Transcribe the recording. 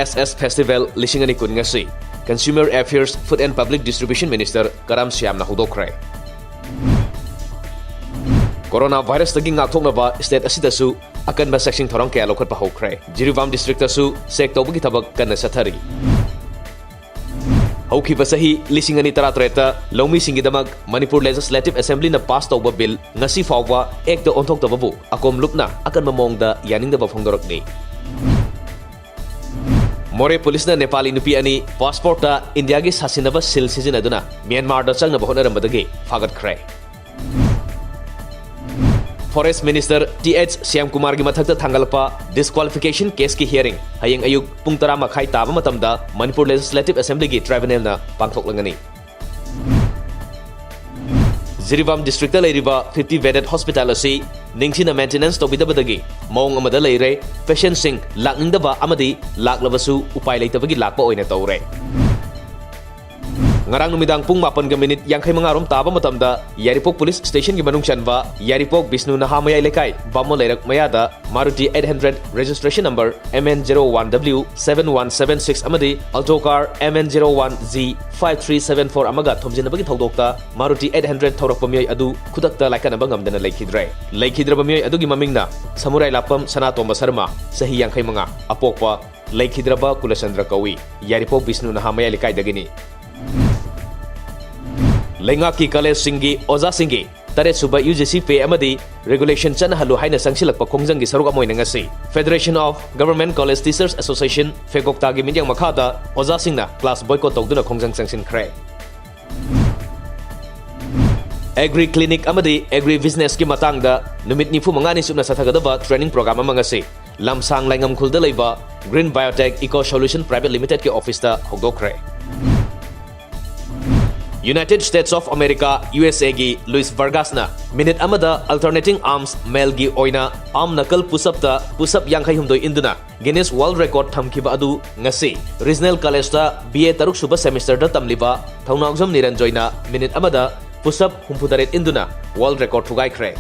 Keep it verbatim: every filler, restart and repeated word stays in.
S S Festival ꯂꯤꯁꯤꯡ ꯑꯅꯤ ꯀꯨꯟ ꯉꯁꯤ Consumer Affairs, Food and Public Distribution Minister Karam ꯁ꯭ꯌꯥꯝꯅ ꯍꯧꯗꯣꯛꯈ꯭ꯔꯦ꯫ ꯀꯣꯔꯣꯅꯥ ꯚꯥꯏꯔꯁꯇꯒꯤ ꯉꯥꯛꯊꯣꯛꯅꯕ state ꯑꯁꯤꯗꯁꯨ ꯑꯀꯟꯕ ꯆꯦꯛꯁꯤꯟ ꯊꯧꯔꯥꯡ ꯀꯌꯥ ꯂꯧꯈꯠꯄ ꯍꯧꯈ꯭ꯔꯦ꯫ ꯖꯤꯔꯤꯕꯥꯝ districtꯇꯁꯨ check ꯇꯧꯕꯒꯤ ꯊꯕꯛ ꯀꯟꯅ ꯆꯠꯊꯔꯤ꯫ ꯍꯧꯈꯤꯕ ꯆꯍꯤ ꯂꯤꯁꯤꯡ ꯑꯅꯤ ꯇꯔꯥꯇꯔꯦꯠꯇ ꯂꯧꯃꯤꯁꯤꯡꯒꯤꯗꯃꯛ ꯃꯅꯤꯄꯨꯔ Legislative Assemblyꯅ pass ꯇꯧꯕ bill ꯉꯁꯤ ꯐꯥꯎꯕ actꯇ ꯑꯣꯟꯊꯣꯛꯇꯕꯕꯨ ꯑꯀꯣꯝ ꯂꯨꯞꯅ ꯑꯀꯟꯕ ꯃꯑꯣꯡꯗ ꯌꯥꯅꯤꯡꯗꯕ ꯐꯣꯡꯗꯣꯔꯛꯂꯤ꯫ ꯃꯣꯔꯦ ꯄꯨꯂꯤꯁꯅ ꯅꯦꯄꯥꯂꯤ ꯅꯨꯄꯤ ꯑꯅꯤ passportꯇ ꯏꯟꯗꯤꯌꯥꯒꯤ ꯁꯥꯁꯤꯟꯅꯕ seal ꯁꯤꯖꯤꯟꯅꯗꯨꯅ ꯃ꯭ꯌꯥꯟꯃꯥꯔꯗ ꯆꯪꯅꯕ ꯍꯣꯠꯅꯔꯝꯕꯗꯒꯤ ꯐꯥꯒꯠꯈ꯭ꯔꯦ꯫ Forest Minister T H ꯁ꯭ꯌꯥꯝꯀꯨꯃꯥꯔꯒꯤ ꯃꯊꯛꯇ ꯊꯥꯡꯒꯠꯂꯛꯄ disqualification caseꯀꯤ hearing ꯍꯌꯦꯡ ꯑꯌꯨꯛ ꯄꯨꯡ ꯇꯔꯥ ꯃꯈꯥꯏ ꯇꯥꯕ ꯃꯇꯝꯗ ꯃꯅꯤꯄꯨꯔ Legislative Assemblyꯒꯤ tribunalꯅ ꯄꯥꯡꯊꯣꯛꯂꯒꯅꯤ꯫ ꯖꯤꯔꯤꯕꯥꯝ districtꯇ ꯂꯩꯔꯤꯕ fifty bedded hospital ꯑꯁꯤ ꯅꯤꯡꯊꯤꯅ maintenance ꯇꯧꯕꯤꯗꯕꯗꯒꯤ ꯃꯑꯣꯡ ꯑꯃꯗ ꯂꯩꯔꯦ꯫ Patientꯁꯤꯡ ꯂꯥꯛꯅꯤꯡꯗꯕ ꯑꯃꯗꯤ ꯂꯥꯛꯂꯕꯁꯨ ꯎꯄꯥꯏ ꯂꯩꯇꯕꯒꯤ ꯂꯥꯛꯄ ꯑꯣꯏꯅ ꯇꯧꯔꯦ꯫ ꯉꯔꯥꯡ ꯅꯨꯃꯤꯗꯥꯡ ꯄꯨꯡ ꯃꯥꯄꯟꯒ minute ꯌꯥꯡꯈꯩ ꯃꯉꯥ ꯔꯣꯝ ꯇꯥꯕ ꯃꯇꯝꯗ ꯌꯥꯏꯔꯤꯄꯣꯛ police stationꯒꯤ ꯃꯅꯨꯡ ꯆꯟꯕ ꯌꯥꯏꯔꯤꯄꯣꯛ ꯕꯤꯁꯅꯨ ꯅꯍꯥ ꯃꯌꯥꯏ ꯂꯩꯀꯥꯏ ꯕꯥꯃꯣꯟ ꯂꯩꯔꯛ ꯃꯌꯥꯗ Maruti eight hundred registration number M N zero one W seven one seven six ꯑꯃꯗꯤ Alto car M N zero one Z five three seven four ꯑꯃꯒ ꯊꯣꯝꯖꯤꯟꯅꯕꯒꯤ ꯊꯧꯗꯣꯛꯇ Maruti eight hundred ꯊꯧꯔꯛꯄ ꯃꯤꯑꯣꯏ ꯑꯗꯨ ꯈꯨꯗꯛꯇ ꯂꯥꯏꯀꯠꯅꯕ ꯉꯝꯗꯅ ꯂꯩꯈꯤꯗ꯭ꯔꯦ꯫ ꯂꯩꯈꯤꯗ꯭ꯔꯕ ꯃꯤꯑꯣꯏ ꯑꯗꯨꯒꯤ ꯃꯃꯤꯡꯅ ꯁꯃꯨꯔꯥꯏ ꯂꯥꯞꯄꯝ ꯁꯅꯥꯇꯣꯝꯕ ꯁꯔꯃ, ꯆꯍꯤ ꯌꯥꯡꯈꯩ ꯃꯉꯥ, ꯑꯄꯣꯛꯄ ꯂꯩꯈꯤꯗ꯭ꯔꯕ ꯀꯨꯂꯆꯟꯗ꯭ꯔ ꯀꯧꯏ, ꯌꯥꯏꯔꯤꯄꯣꯛ ꯕꯤꯁꯅꯨ ꯅꯍꯥ ꯃꯌꯥꯏ ꯂꯩꯀꯥꯏꯗꯒꯤꯅꯤ꯫ ꯂꯩꯉꯥꯛꯀꯤ collegeꯁꯤꯡꯒꯤ ꯑꯣꯖꯥꯁꯤꯡꯒꯤ ꯇꯔꯦꯠ ꯁꯨꯕ UGC pay ꯑꯃꯗꯤ regulation ꯆꯠꯅꯍꯜꯂꯨ ꯍꯥꯏꯅ ꯆꯪꯁꯤꯜꯂꯛꯄ ꯈꯣꯡꯖꯪꯒꯤ ꯁꯔꯨꯛ ꯑꯃ ꯑꯣꯏꯅ ꯉꯁꯤ Federation of Government College Teachers Association, ꯐꯦꯒꯣꯛꯇꯥꯒꯤ ꯃꯤꯠꯌꯦꯡ ꯃꯈꯥꯗ ꯑꯣꯖꯥꯁꯤꯡꯅ class boycott ꯇꯧꯗꯨꯅ ꯈꯣꯡꯖꯪ ꯆꯪꯁꯤꯟꯈ꯭ꯔꯦ꯫ Agri clinic ꯑꯃꯗꯤ agri businessꯀꯤ ꯃꯇꯥꯡꯗ ꯅꯨꯃꯤꯠ ꯅꯤꯐꯨ ꯃꯉꯥꯅꯤ ꯆꯨꯞꯅ ꯆꯠꯊꯒꯗꯕ training program ꯑꯃ ꯉꯁꯤ ꯂꯝꯁꯥꯡ ꯂꯥꯏꯉꯝꯈꯨꯜꯗ ꯂꯩꯕ Green Biotech Eco Solution Private Limitedꯀꯤ officeꯇ ꯍꯧꯗꯣꯛꯈ꯭ꯔꯦ꯫ United States of America, USAꯒꯤ Luis Vargasꯅ minute ꯑꯃꯗ alternating arms maleꯒꯤ ꯑꯣꯏꯅ arm knuckle push-upꯇ push-up ꯌꯥꯡꯈꯩ ꯍꯨꯝꯗꯣꯏ ꯏꯟꯗꯨꯅ Guinness World Record ꯊꯝꯈꯤꯕ ꯑꯗꯨ ꯉꯁꯤ Regional Collegeꯇ B A ꯇꯔꯨꯛ ꯁꯨꯕ semesterꯗ ꯇꯝꯂꯤꯕ ꯊꯧꯅꯥꯎꯖꯝ ꯅꯤꯔꯟꯖꯣꯏꯅ minute ꯑꯃꯗ push-up ꯍꯨꯝꯐꯨ ꯇꯔꯦꯠ ꯏꯟꯗꯨꯅ world record ꯊꯨꯒꯥꯏꯈ꯭ꯔꯦ꯫